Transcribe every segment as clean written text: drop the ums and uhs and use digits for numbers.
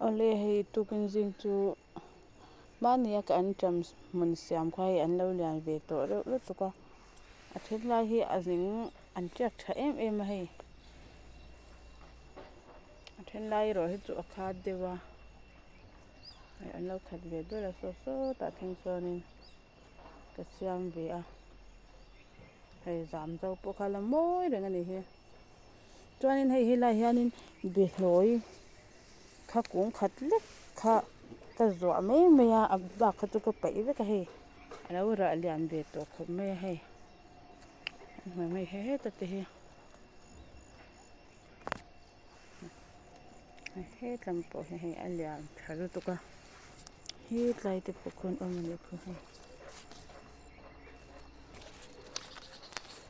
Awle hei tukin zing chu mahnia ka anṭam hmun siam kha hei an lo lian ve tawh reuh lutuk a a then lai hi a zing an tiak tha em em a hei a then lai erawh hi chu a khat deuh a hei an lo khat ve deuh a saw sawtah thleng chuanin ka siam ve a hei zam zo pawh kha la mawi reng a ni hi. Chuanin hei helaiah hianin behlawi kha kung khat lek kha ka zuah mai mai a a bak kha chu ka paih vek a hei a lo rah lian ve tawh khawp mai a hei hei heta te hi hetlam pawh hi hei a lian tha lutuk a hetlai te pawh khawn awm a nih khu hei.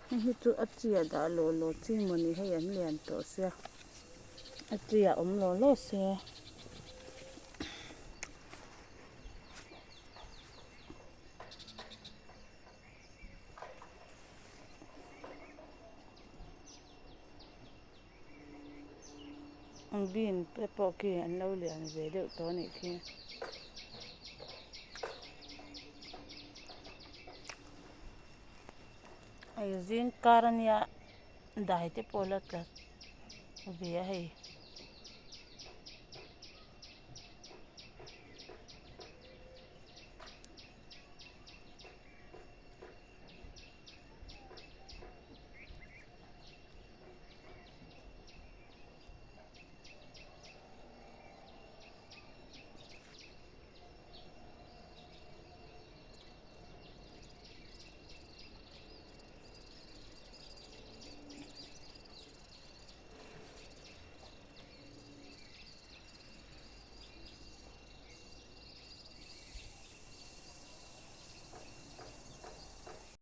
Hei hi chu a chi a dah law law chi mawni hei an lian tawh sia a chi a awm law law sia. Bean te pawh khi an lo lian ve deuh tawh a nih khi. Hei zing kar ania dai te pawh a la tla ve a hei.